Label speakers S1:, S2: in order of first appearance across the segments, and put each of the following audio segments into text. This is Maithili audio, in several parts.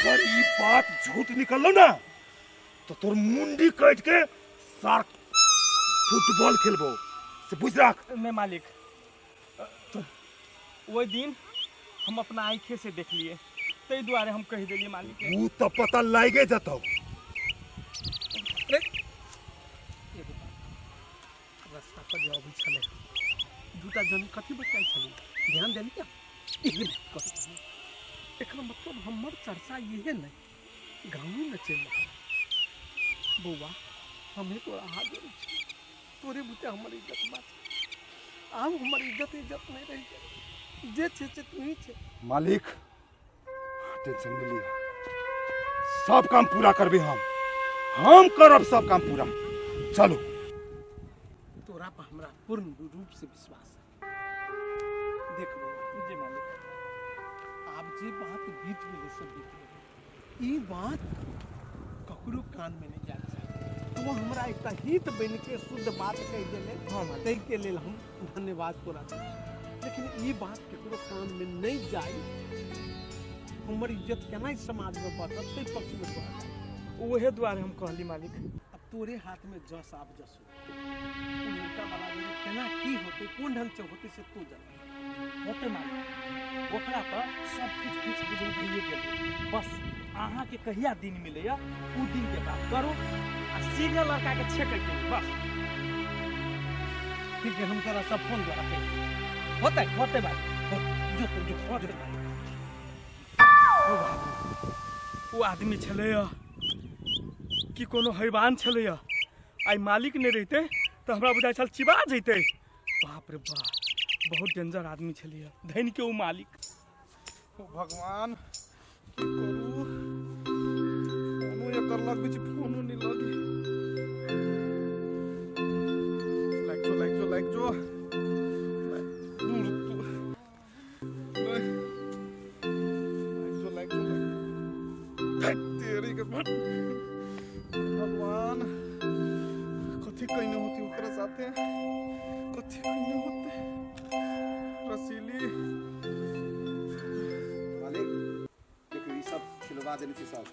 S1: अगर ई बात झूठ निकललो ना तो तोर मुंडी काट के सार फुटबॉल खेलबो से बुझ राख।
S2: नहीं मालिक, ओहि दिन हम अपना आँखे से देख लिए, ताहि दुआरे हम कहि देलियै मालिक के।
S1: ऊ तो पता लागे जतौ।
S3: एगो बात, रास्ता पर जे अबै छलै दूटा जन कथी बतियाइ छलै, ध्यान देलियै? इहे बात कहै छलै। एकर मतलब हमर चर्चा इहे नहि गाँवमे चलि रहल। बौआ, हमे तोरा हाथ जोड़ै छी, तोरे बुते हमर इज्जत बाँच। आब हमर इज्जत इज्जत नहि रहि गेल, जे छै से तूही छै।
S1: मालिक टेंशन नहीं लिया, सब काम पूरा करबे हम करब सब काम पूरा। चलो।
S3: तोरा पर हमरा पूर्ण रूप से विश्वास है। देख बौआ।
S2: जी मालिक।
S3: आब जे बात बीत गेलै से बीत गेलै, ई बात ककरो कान में नहीं जाए चाही। तू हमरा एकटा हित बनि के शुद्ध बात कहि देले,
S2: हाँ मालिक।
S3: ताहिके लेल हम धन्यवाद तोरा दै छी, लेकिन ई बात ककरो कान में नहीं जाए, हमर इज्जत केना समाज में बढ़त ताहि पक्ष में तोरा जाए।
S2: उहे दुआरे हम कहली मालिक।
S3: अब तोरे हाथ में जस आब जस हो। ओ लड़का वाला जे केना की होतै, कोन ढंग से होतै से तू जान।
S2: होतै मालिक, ओकरा तऽ सब किछु फिक्स बुझू भइए गेल। बस अहाँके कहिया दिन मिलैया उ दिन के बात करू आ सीधे लड़का के छेकै के बस।
S3: ठीक है, हम तोरा सब फोन द्वारा कहि देबै। होतै?
S2: होतै मालिक।
S3: जो तू जो, जो।
S2: ओ बाबू, ओ आदमी छलैया कि कोनो हैवान छलैया? आइ मालिक नहि रहितै तऽ हमरा बुझाइ छल चिबा जैतै। बाप रे बाप, बहुत डेंजर आदमी छलैया, धनि के ओ मालिक।
S4: ओ भगवान, की करू? फोनो एकर लगबै छी, फोनो नहि लगे। लाग जो, लाग जो, लाग जो। दूर तू नहीं। लाग जो, लाग जो, लाग। धत् तेरी के भट। भगवान, कथी कहने होती ओकरा साथे, कथी कहने होते रसीली।
S5: मालिक देखियो, ई सब छिलवा देने छी सब।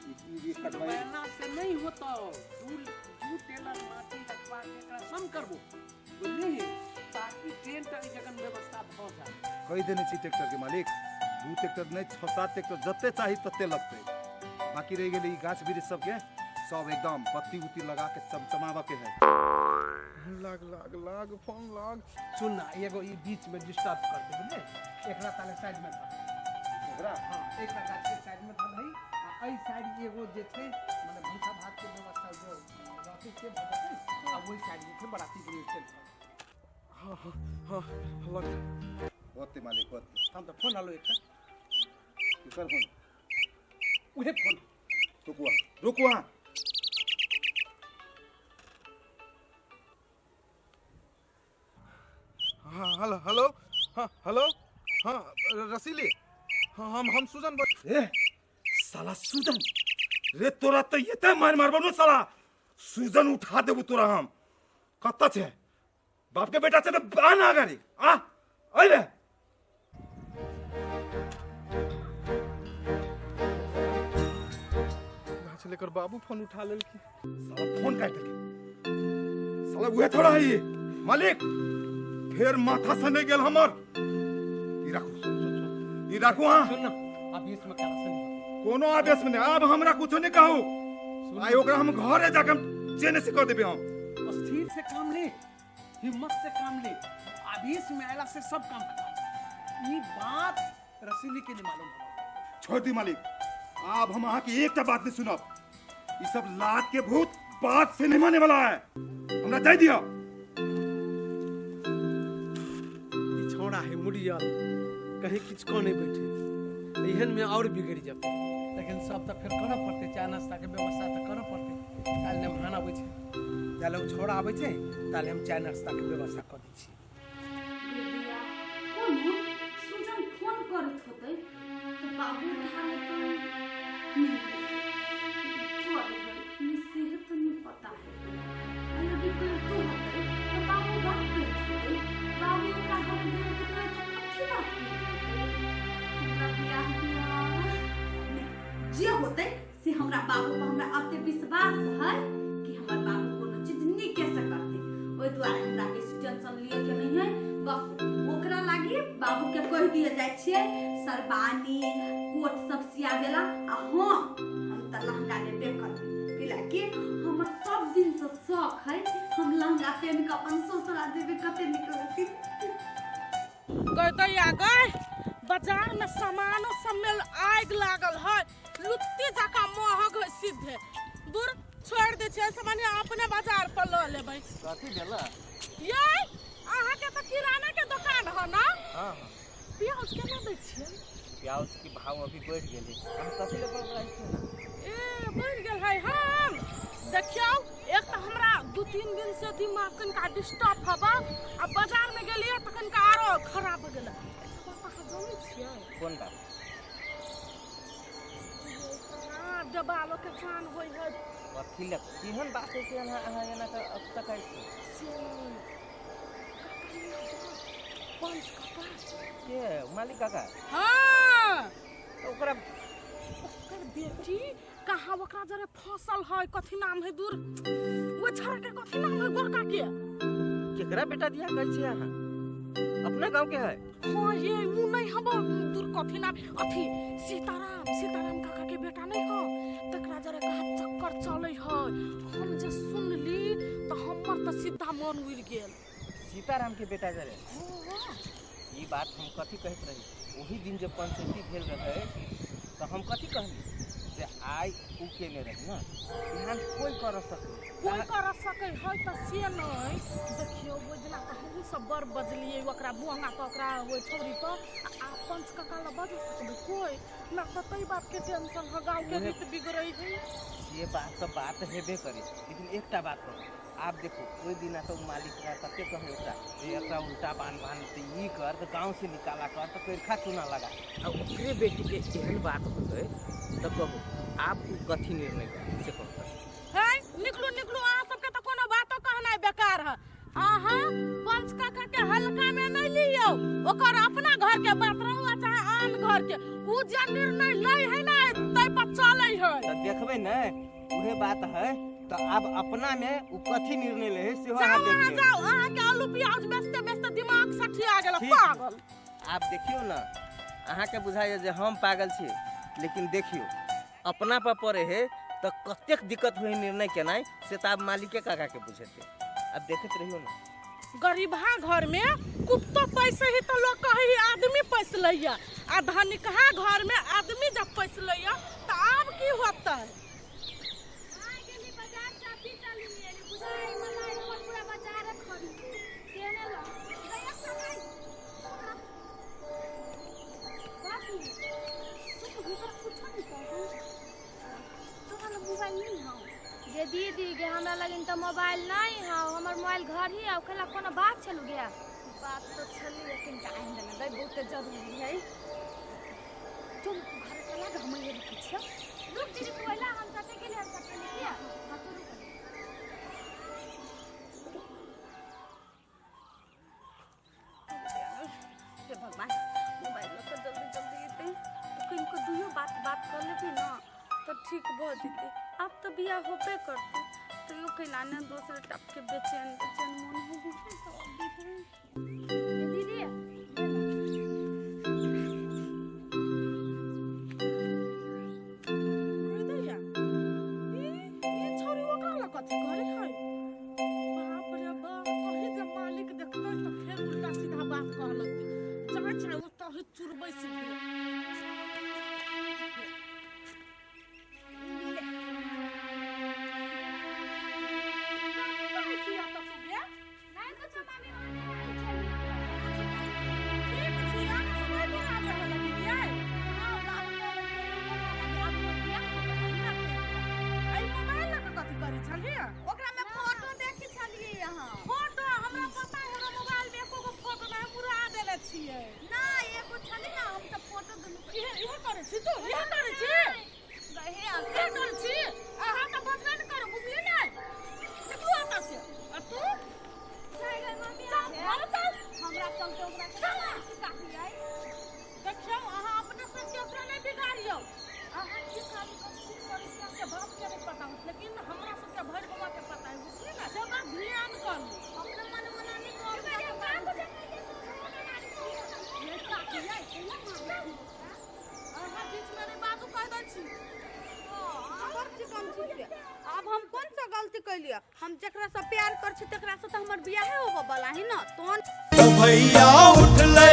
S5: ई कटवाई
S3: एना से नहीं होतो। दू दू टेलर माटी रखवा के एकरा सम करबो, बुझलिही, ताकि टेंट एहि जगह व्यवस्था भऽ जाए।
S5: कहि देने छी ट्रैक्टर के मालिक, 2 ट्रैक्टर नहीं, 6-7 ट्रैक्टर जते चाही तते लगतै। बाकी रहि गेलै ई गाछ वृक्ष सबके सब एकदम बत्ती उत्ती लगा के चमचमाबऽ के है।
S4: लाग लाग लाग फोन लाग।
S3: सुन ना, एगो ई बीच में डिस्टर्ब कर दे, बुझले? एकरा ताले साइड में धर।
S5: एकरा?
S3: हाँ, एकरा गाछ के साइड में धर दही। आ एहि साइड एगो जे छै माने भनसा भात के व्यवस्था जो रहतै से भऽ जेतै, आ ओहि साइड जे छै बराती के लिए स्टेज पर।
S4: हाँ हाँ हाँ लग।
S5: होते मालिक होते।
S3: हम तो फोन आलो एकटा।
S5: केकर फोन?
S3: उहे फोन।
S5: रुकू अहाँ, रुकू अहाँ।
S4: हाँ हेलो हेलो, हाँ हेलो, हाँ रसीली, हाँ हम सुजन बोल।
S1: ए साला सुजन रे, तोरा तो एते मार मारबो न साला, सुजन उठा देबो तोरा हम। कतऽ छै बाप के बेटा छै तऽ आ ना गाड़ी आ अइबे।
S4: गाछ लेकर बाबू फोन उठा लेलखिन।
S1: साला फोन काटि देलकै साला, उहे थोड़ा है ये मालिक। फेर माथा से नहीं गेल हमर। ई राखू, ई राखू। हाँ
S3: सुन ना, अब इसमें क्या सुन?
S1: कोनो आवेश में नहीं, अब हमरा कुछो नहीं कहू। आइ ओकरा हम घरे जाके चेने से कर देबे हम।
S3: स्थिर से काम ले, हिम्मत से काम ले, आवेश में आयला से सब काम खराब। ई बात रसीली के नहीं मालूम हो।
S1: छोड़ दी मालिक, अब हम अहाँ की एकटा बात नहीं सुनब। ई सब लात के भूत बात से नहीं माने वाला है, हमरा जाय दियो।
S3: ई छौड़ा है मुड़ियल, कहीं किछु कऽ नहीं बैठे, एहन में और बिगड़ जेतै। लेकिन सब तऽ फेर करऽ पड़तै, चाय नाश्ता के व्यवस्था तऽ करऽ पड़तै। काल्हि मेहमान अबै छै, ताले ओ छौड़ा आबै छै, ताले हम चाय नाश्ता के व्यवस्था कऽ दै छी।
S6: भैया, कोनो सुजन फोन करैत होतै तऽ बाबू उठा लेतै। नहि, कर लेबै, नहि सेहे तऽ नहि पता है। आ यदि करितो होतै तऽ बाबू बात करैत होतै। बाबू ओकरा घरे गेल होतै तऽ कथी बात करैत होतै? हमरा बियाह बियाह नहि। जे होतै से हमरा बाबू पर हमरा अते विश्वास है कि हमर बाबू कोनो चीज नीके से करतै। ओहि दुआरे हमरा बेसी टेंशन लिए के नहीं है। बस ओकरा लागी बाबू के कह दिए जाइ छियै सरबानी कोट सब सिया देला। आ हम तऽ लहंगा लेबे करबै, कैलाकि हमर सब दिन से शौक है हम लहंगा पहन के अपन ससुरा जेबै, कते नीक लगतै।
S7: गई दैया गई, बाजार में सामानो सब में आगि लागल है, लुत्ती जकाँ महग है सीधे। दूर छोड़ दै छियै, सामान अपने बाजार पर लऽ लेबै।
S8: कथी भेला?
S7: ये अहाँके तऽ किराना के दुकान है ना?
S8: हाँ।
S7: प्याज केना दै छियै?
S8: प्याज के भाव अभी बढ़ि गेलै। अहाँ कथी लए बड़बड़ाइ छियै?
S7: ए बढ़ि गेल है। हम देखियौ, एक तऽ हमरा 2-3 दिन से दिमाग कनिका डिस्टर्ब हबा, आ बाजार में गेलियै तऽ कनिका आरो खराब भऽ गेलै। बात अहाँ जनै छियै?
S8: कोन बात?
S7: हाँ, देबालो के जान होइ है।
S8: कथी लए केहन बात है से अहाँ एना कऽ अकचकाइ छी?
S7: से पंच काका
S8: के मालिक काका?
S7: हाँ।
S8: तऽ ओकरा
S7: ओकर बेटी कहाँ ओकरा जरे फसल है, कथी नाम है दूर वो छड़ा के कथी नाम है गोरका के?
S8: केकरा बेटा दिया कहै छी अहाँ? अपना गांव के है?
S7: हाँ ये उ नहीं हम दूर कथी नाम अथी सीताराम, सीताराम काका के बेटा नहीं हो, तकरा जरे कहा चक्कर चले है। हम जे सुनली तो हमर तो सीधा मन उड़ गेल।
S8: सीताराम के बेटा जरे?
S7: हाँ।
S8: ई बात हम कथी कहैत रही ओही दिन जब पंचायती भेल रहे तो हम कथी कहली जे आइ उ केने रही ना, एहन कोई कर सके,
S7: कोई कर सके है तऽ से नहीं। देखियौ ओहि दिना तऽ हमहूँ सब बड़ बजलियै ओकरा बोंगा पर, ओकरा ओहि छौड़ी पर। आ पंच काका लग बज सकबै कोई ना, तऽ ताहि बात के टेंशन है, गाँव के रीत बिगड़ै है।
S8: से बात तऽ बात हेबे करे, लेकिन एकटा बात कहू, आब देखू ओहि दिना तऽ मालिक कते कहै ओकरा जे एकरा उल्टा बान्ह बान्ह तऽ ई कर तऽ गाँव से निकाला कर तऽ कैरखा चूना लगा, आ ओकरे बेटी के एहन बात होतै तऽ कहू आब उ कथी निर्णय करतै से कहू।
S7: है निकलू निकलू, अहाँ सबके तऽ कोनो बातो कहनाइ बेकार है। अहाँ पंच काका के हल्का में नहीं लियौ, ओकर अपना घर के बात रहू आ चाहे आन घर के, उ जे निर्णय लै है ना तै पर चलै है।
S8: तऽ देखबै ने उहे बात है, तऽ आब अपना में उ कथी निर्णय लै है सेहो अहाँ
S7: जाउ
S8: देख
S7: अहाँ
S8: लेब।
S7: जाउ, अहाँ के आलू प्याज बेचते बेचते दिमाग सठिया गेल पागल।
S8: आब देखियौ ना अहाँके बुझाइए जे हम पागल छी, लेकिन देखियौ अपना पर पड़े है तऽ कतेक दिक्कत होइ निर्णय केनाइ से तऽ आब मालिके काका के बुझेतै। आब देखैत रहियौ ना।
S7: गरीबहा घर में कुत्तो पैसे ही तो लोग कहे आदमी पैस लैया, आ धनिकहा घर में आदमी जब पैस लैया तो आब की होतै?
S9: गे दीदी गे, हमरा लगिन तऽ मोबाइल नहीं हौ, हमर मोबाइल घर ही हौ, खेला कोनो बात छलू गे?
S6: बात तो छली लेकिन टाइम देना गई बहुत जरूरी है। तुम घर चला गे, हम ये रुकै छियौ।
S9: रुक दीदी तू अइला, हम चटे गेली, हम चटे लिखिया। हाँ तू रुक।
S6: हे भगवान, मोबाइल लऽ कऽ जल्दी जल्दी एतै तऽ कनिको दुइयो बात बात कर लेबै ना तऽ ठीक भऽ जेतै। आब तऽ बियाह होबे करतै, तैयो कैला ने दोसरे टाप के बेचैन बेचैन मोन हो गेलै।
S9: दीदी
S7: दैया ई छौड़ी ओकरा लग कथी करै है? बाप रे बाप, कहीं जे मालिक देखतै तऽ फेर उल्टा सीधा बात कह लगतै। जाइ छै ओतऽ चुरबै सीधे। कथी कहै छी एतऽ तू गे?
S9: नहीं कुछो मामी, ओने आयल छलियै।
S7: ठीक छी, अहाँ सब एहि दुआरे रहऽ लगलियै?
S9: हाँ, बाबू कहलकै, आब बियाह होतै, ना
S7: एहि मोबाइल लऽ कऽ कथी करै छलियै?
S6: ओकरा में फोटो देखै छलियै अहाँ।
S7: फोटो हमरा पता है, हमरा मोबाइल में एको गो फोटो नहि, हम उड़ा देने छियै।
S6: ना एगो छलै ना, हम सब फोटो दुनू
S7: इहे इहे करै छी तू, इहे करै छी,
S6: हे
S7: इहे करै छी। अहाँ तऽ बजबे नहि करू, बुझली ने? निकलू एतऽ से। आ तू
S9: मम्मी
S7: चल घर चल।
S6: हमरा चलते ओकरा के काफी आई।
S7: देखियौ अहाँ अपने सबके ओकरा नहि बिगाड़ियौ।
S6: अहाँ की कहली? लिअ, हम जकरा से प्यार कर छी तकरा से तऽ हमर बियाहे होबऽ वाला है न, तहन
S10: भैया उठलै।